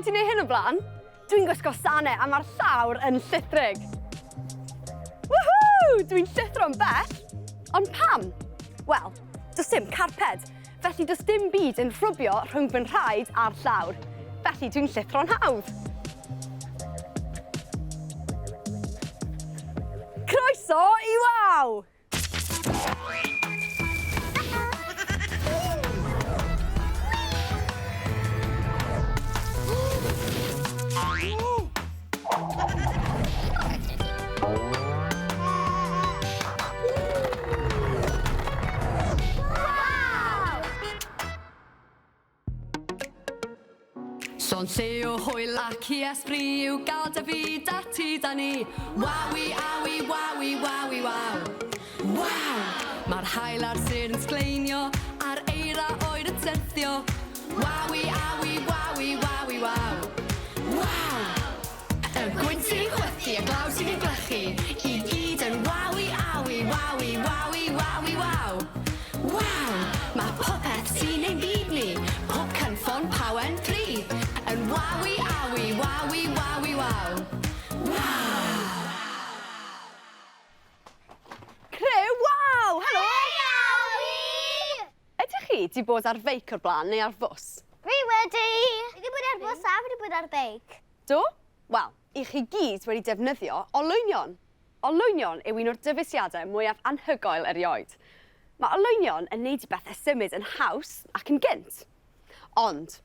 erioed 'di neud hyn o blaen? Dwi'n gwisgo sane a mae'r llawr yn llithrig. Woohoo! Dwi'n llithro'n bell! Ond pam? Wel, does dim carped, felly does dim byd yn rhwbio rhwng fy nhraed a'r llawr. Felly dwi'n llithro'n hawdd. Croeso i Waw! Llond lle o hwyl ac i esbri yw gael da fi, da ti, da ni. Wawi, awi, wawi, wawi, waw. Waw! Mae'r haul a'r sêr yn sgleinio, a'r eira oer yn syrthio. Wawi, awi, wawi, wawi, waw. Waw! Y gwynt sy'n chwythu, y glaw sy'n ein gwlychu, i gyd yn wawi, awi, wawi, wawi, wawi, waw. Waw! Mae popeth sy'n ein byd ni, pob cynffon, pawen, pry, yn wawi, awi, wawi, wawi, waw. Waw! Criw, waw! Helo! Hei, Awi! Ydych chi 'di bod ar feic o'r blaen neu ar fws? Fi wedi! Fi 'di bod ar bws a fi 'di bod ar beic. Do? Wel, i chi gyd wedi defnyddio olwynion. Olwynion yw un o'r dyfeisiadau mwyaf anhygoel erioed. Mae olwynion yn neud i bethau symud yn haws ac yn gynt. Ond,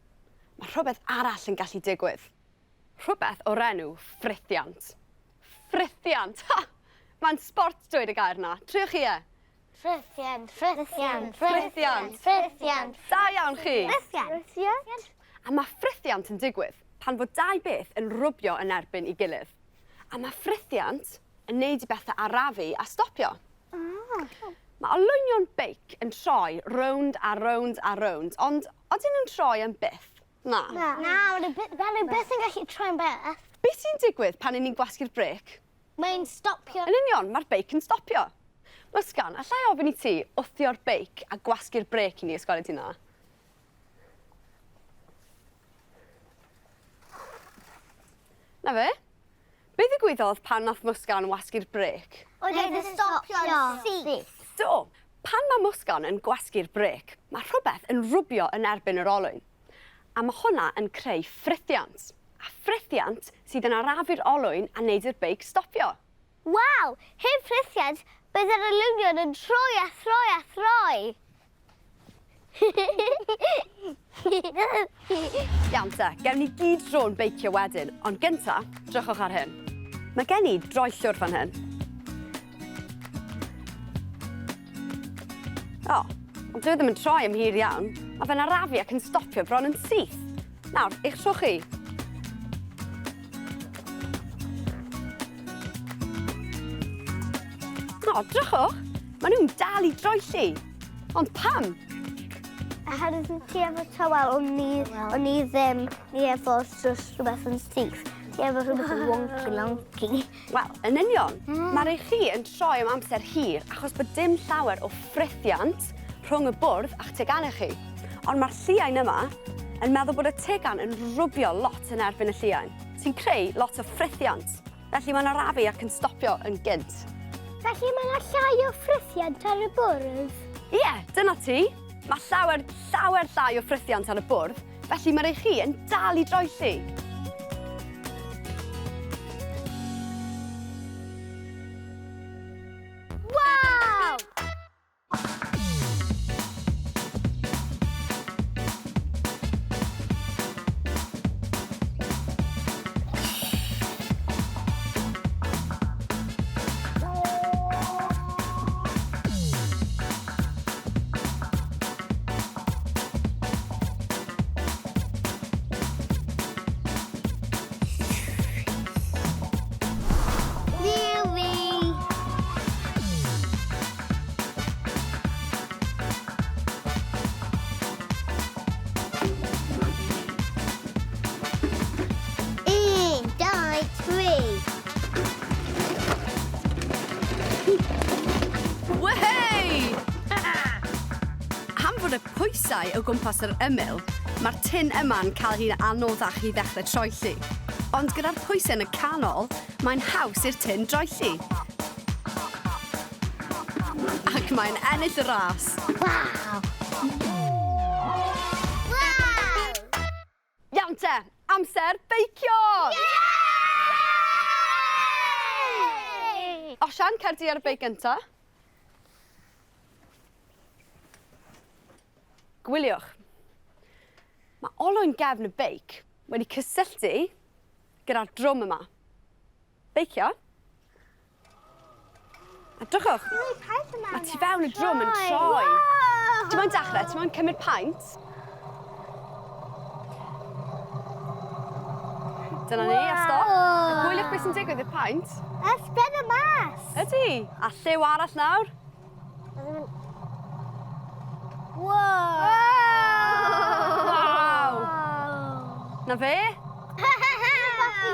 mae rhywbeth arall yn gallu digwydd. Rhywbeth o'r enw ffrithiant. Ffrithiant! Ha! Mae'n sbort dweud y gair 'na. Triwch chi e! Ffrithiant, ffrithiant, ffrithiant, ffrithiant. Da iawn chi! Ffrithiant. Ffrithiant. A mae ffrithiant yn digwydd pan fod dau beth yn rwbio yn erbyn i gilydd. A mae ffrithiant yn neud i bethau arafu a stopio. Ah. Mae olwynion beic yn troi rownd a rownd a rownd, ond odyn nhw'n troi am byth? Na. Na. Na, maen nhw byth yn gallu troi am byth. Be sy'n digwydd pan 'yn ni'n gwasgu'r brêc? Mae'n stopio. Yn union, mae'r beic yn stopio. Muskan, alla i ofyn i ti wthio'r beic a gwasgu'r brêc i ni os gweli di'n dda? Na fe. Be ddigwyddodd pan nath Muskan wasgu'r brêc? Oedd e'n stopio'n syth. Do. Pan mae Muskan yn gwasgu'r brêc, mae rhywbeth yn rwbio yn erbyn yr olwyn. A mae hwnna yn creu ffrithiant. A ffrithiant sydd yn arafu'r olwyn a neud i'r beic stopio. Waw! Heb ffrithiant, bydde'r olwynion yn troi a throi a throi! Iawn te, gewn ni gyd dro'n beicio wedyn, ond gynta, drychwch ar hyn. Mae gen i droellwr fan hyn. O, ond dyw e ddim yn troi am hir iawn. Mae fe'n arafu ac yn stopio bron yn syth. Nawr, eich tro chi. O, drychwch! Maen nhw'n dal i droelli. Ond pam? Oherwydd ti efo tywel, ond ni, o'n ni ddim, ni efo just rhywbeth yn syth. Ti efo rhywbeth yn wonky lonky. Wel, yn union. Mm. Mae rhai chi yn troi am amser hir achos bod dim llawer o ffrithiant rhwng y bwrdd a'ch teganau chi. Ond mae'r lliain yma yn meddwl bod y tegan yn rwbio lot yn erbyn y lliain, sy'n creu lot o ffrithiant. Felly mae'n arafu ac yn stopio yn gynt. Felly mae yna llai o ffrithiant ar y bwrdd? Ie, yeah, dyna ti. Mae llawer, llawer llai o ffrithiant ar y bwrdd, felly mae rei chi yn dal i droelli. Waw! pwysau o gwmpas yr ymyl, mae'r tin yma'n cael hi'n anoddach i ddechrau troelli. Ond gyda'r pwysau yn y canol, mae'n haws i'r tin droelli. Ac mae'n ennill y ras. Waw! Waw! Iawn te, amser beicio! Yay! Osian, cer di ar y beic gynta. Gwyliwch. Mae olwyn gefn y beic wedi cysylltu gyda'r drwm yma. Beicio. A drychwch, mae tu fewn y drwm yn troi. Ti'n moyn dechrau? Ti'n moyn cymryd paent? Dyna ni, a stop. A gwyliwch beth sy'n digwydd i'r paent. A spread y mas. Ydy. A lliw arall nawr. Wow! Waw! Na fe?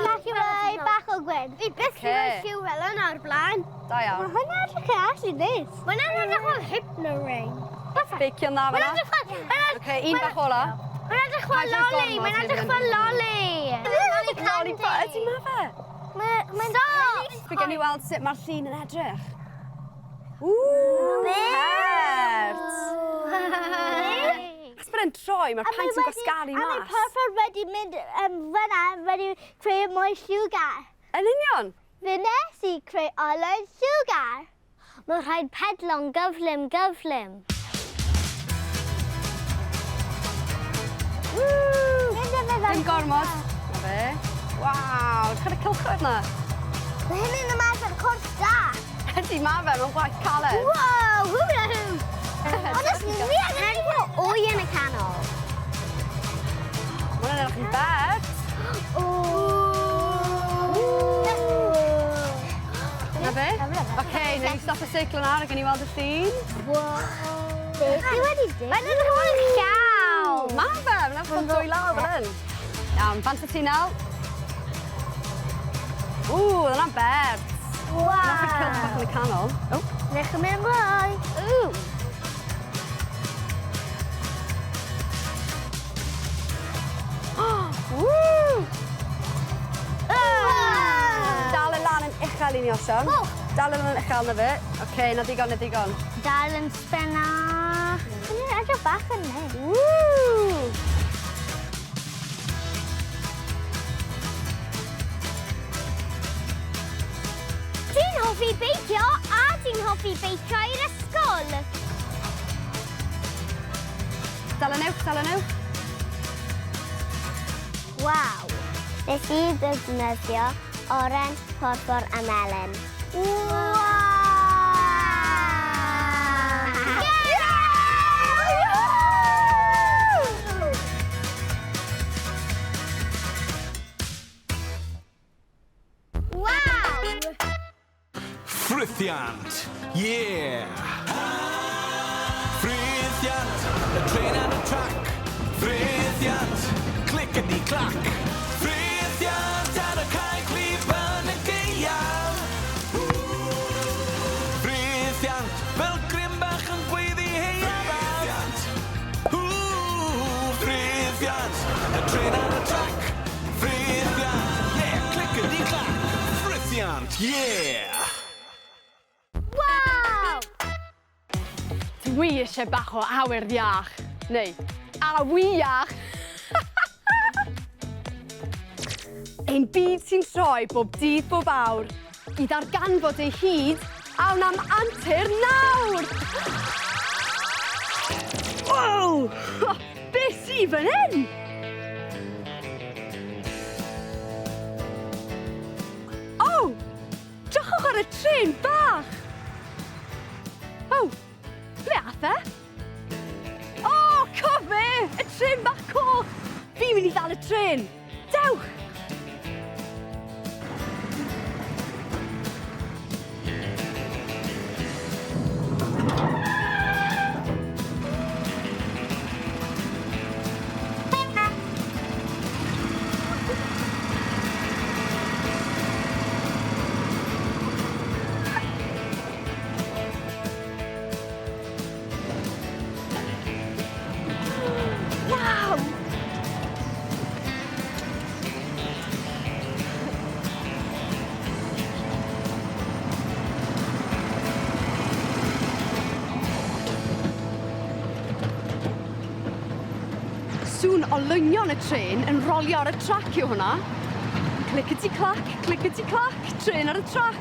Gallu rhoi bach o gwyn. Fi byth Ocê. wedi rhoi lliw fel yna o'r blaen. Da Mae iawn. hwnna edrych yn actually neis. Mae'n edrych fel hypno ring. Beicio'n dda Mae'n fan'na. edrych fel... Oce, un bach ola. Mae'n edrych fel Paid rhoi lolly. gormod Mae'n neu edrych fydd fel yn- lolly. Lolly pop. Ydy ma fe? Mae'n stop! Fe gen i weld sut mae'r llun yn edrych. Ww, pert! Achos bod e'n troi, mae'r paent yn gwasgaru A mae mas. purple wedi mynd fyna, wedi creu mwy sugar. Yn union. Fe nes i creu olwyn sugar. Mae rhaid pedlo'n gyflym, gyflym. Woo! Mynd â fe fel- Dim gormod. Na fe. Waw, edrych ar y cylchoedd na. Mae hyn yn ymarfer cwrs da. Ydy, ma fe, mae'n gwaith caled. Wow, hwna hw. Honestly, fi angen wy yn y canol. Mae hwnna'n edrych yn bert. Ooh. Na fe? Oce, newn ni stop y seiclo nawr a gen i weld y llun. Wow. Beth ti wedi dweud? Mae'n edrych fel llaw. Ma fe, mae'n edrych fel dwy law fel hyn. Iawn, bant y ti nawr. Ww, oedd hwnna'n bert. Wow. Nath y cylch bach yn y canol. Oh. Nech yn mynd mwy. Ooh. Woo! Ah. Dal e lan yn uchel i ni, Osian. Ww. Dal e lan yn uchel na fe. Oce, na digon, na digon. Dal yn sbina. Mae'n edrych bach yn neis. Woo! Ti'n hoffi beicio a ti'n hoffi beicio i'r ysgol. Dal yn uwch, dal yn uwch. Waw. Nes i ddefnyddio oren, porffor a melyn. Waw! Yeah! Waw! Ffrithiant! Yeah! Ffrithiant! Y trên ar y trac! Ffrithiant! Clickety clac! Ffrithiant ar y cae gwlyb yn y gaeaf! Ffrithiant! Fel grym bach yn gweiddi hei Ffrithiant! Ww, Ffrithiant! Y trên ar y trac! Ffrithiant! Yeah! Clickety clac! Ffrithiant! Yeah! Waw! Dwi eisiau bach o awyr iach. Neu, awy iach. Ein byd sy'n troi bob dydd bob awr i ddarganfod ei hyd awn am antur nawr! Wow! Be sy fan hyn? Oh! Drychwch ar y trên bach! Oh, ble ath e? Oh, cofe! Y trên bach coch! Fi'n mynd i ddal y trên! Dewch! Sŵn olwynion y trên yn rolio ar y trac yw hwnna. Clickety-clack, clickety-clack, trên ar y trac.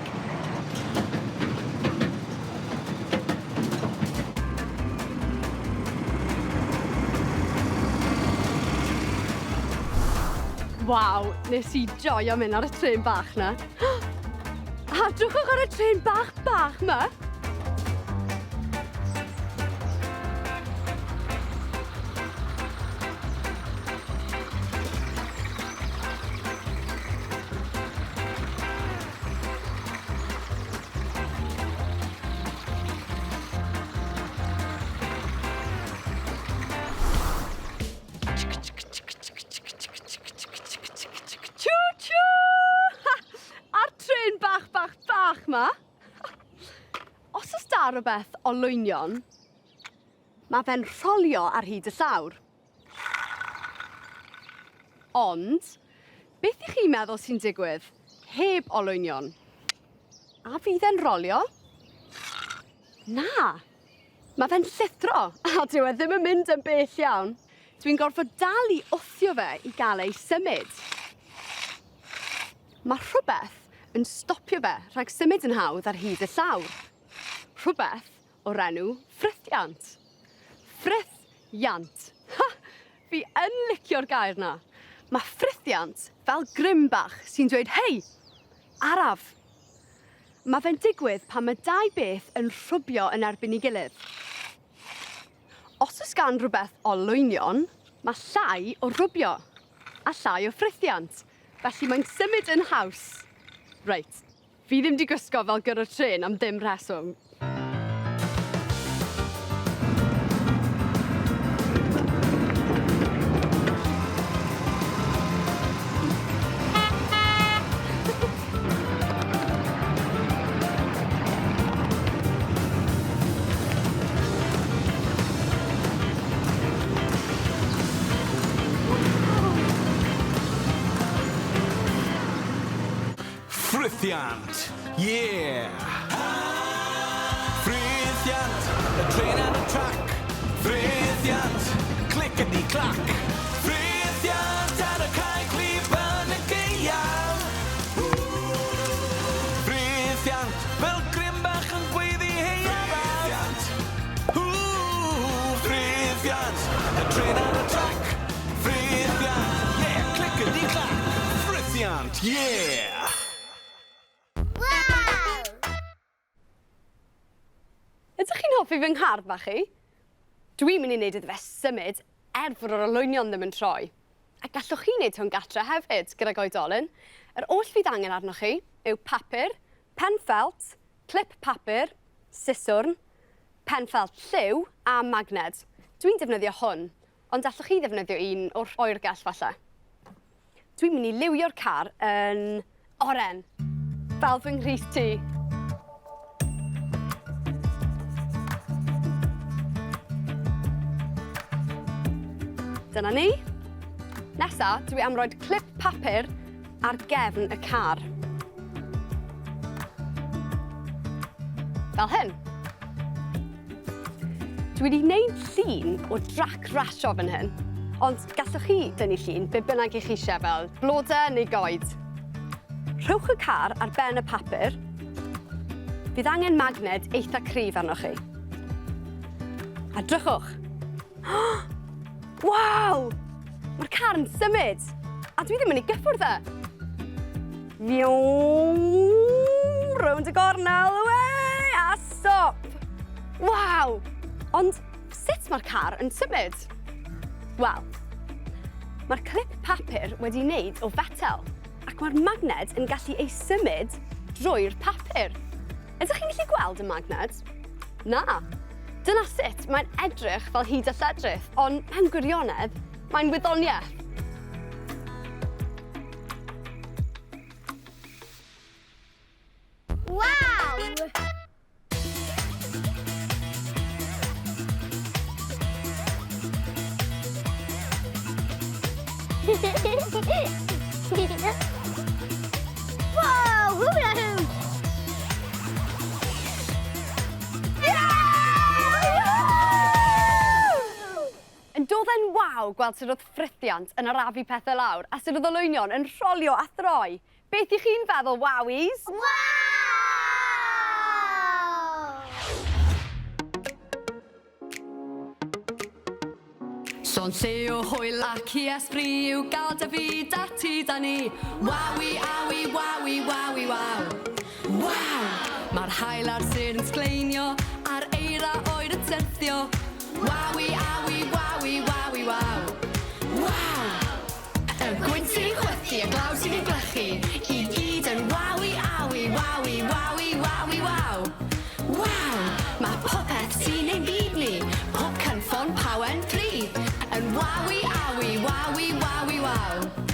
Waw, nes i joio mynd ar y trên bach 'na. A drychwch ar y trên bach bach 'ma! Choo-choo! A'r trên bach bach bach 'ma. Os oes 'da rhywbeth olwynion, mae fe'n rholio ar hyd y llawr. Ond, beth y'ch chi'n meddwl sy'n digwydd heb olwynion? A fydd e'n rolio? Na! Mae fe'n llithro, a dyw e ddim yn mynd yn bell iawn. Dwi'n gorfod dal i wthio fe i gael ei symud. Mae rhywbeth yn stopio fe rhag symud yn hawdd ar hyd y llawr. Rhywbeth o'r enw ffrithiant. Ffrith-iant. Ha! Fi yn licio'r gair 'na. Mae ffrithiant fel grym bach sy'n dweud hei! Araf! Mae fe'n digwydd pan mae dau beth yn rhwbio yn erbyn ei gilydd. Os oes gan rhywbeth olwynion, mae llai o rwbio a llai o ffrithiant, felly mae'n symud yn haws. Reit, fi ddim 'di gwisgo fel gyrrwr trên am ddim rheswm. Ffrithiant! Yeah! Ffrithiant! Y trên ar y trac! Ffrithiant! Clickety clac! Ffrithiant ar y cae gwlyb yn y gaeaf! Ffrithiant! Fel grym bach yn gweiddi hei araf! Ww! Ffrithiant! Y trên ar y trac! Ffrithiant! Yeah! Clickety clac! Ffrithiant! Yeah! Waw! Ydych chi'n hoffi fy nghar bach i? Dwi'n mynd i wneud iddo fe symud er fod yr olwynion ddim yn troi. A gallwch chi wneud hwn gatre hefyd gydag oedolyn. Yr oll fydd angen arnoch chi yw papur, pen ffelt, clip papur, siswrn, pen ffelt lliw a magned. Dwi'n defnyddio hwn, ond allwch chi ddefnyddio un o'r oergell falle. Dwi'n mynd i liwio'r car yn oren, fel fy nghrys T. Dyna ni. Nesa, dwi am roed clip papur ar gefn y car. Fel hyn. Dwi wedi gwneud llun o drac rasio fan hyn, ond gallwch chi dynnu llun be bynnag i chi eisiau fel blodau neu goed. Rhowch y car ar ben y papur. Bydd angen magned eitha cryf arnoch chi. A drychwch! Waw! Mae'r car yn symud! A dwi ddim yn ei gyffwrdd e! Fiwm! Rownd y gornel, away! A stop! Waw! Ond sut mae'r car yn symud? Wel, mae'r clip papur wedi wneud o fetel, ac mae'r magned yn gallu ei symud drwy'r papur. Ydych chi'n gallu gweld y magned? Na. Dyna sut mae'n edrych fel hyd a lledrith, ond mewn gwirionedd, mae'n wyddoniaeth. Waw! Wow, hula hoop! Yn dodd e'n waw? waw gweld sut oedd ffrithiant yn arafu pethau lawr a sut oedd olwynion yn rholio a throi. Beth i chi'n feddwl, wowies? Waw! Llond lle o hwyl ac i esbri yw gael David a ti da ni. Wawi, awi, wawi, wawi, waw. Waw! Mae'r haul a'r sêr yn sgleinio a'r eira oer yn syrthio. Wawi, awi, wawi, wawi, waw. Waw! Y gwynt sy'n chwythu, y glaw sy'n ei glychu, i gyd yn wawi, awi, wawi, wawi, wawi, waw. Waw! Mae popeth sy'n ein byd ni, pob cynffon, pawen, plu, yn wawi, awi, wawi, wawi, waw.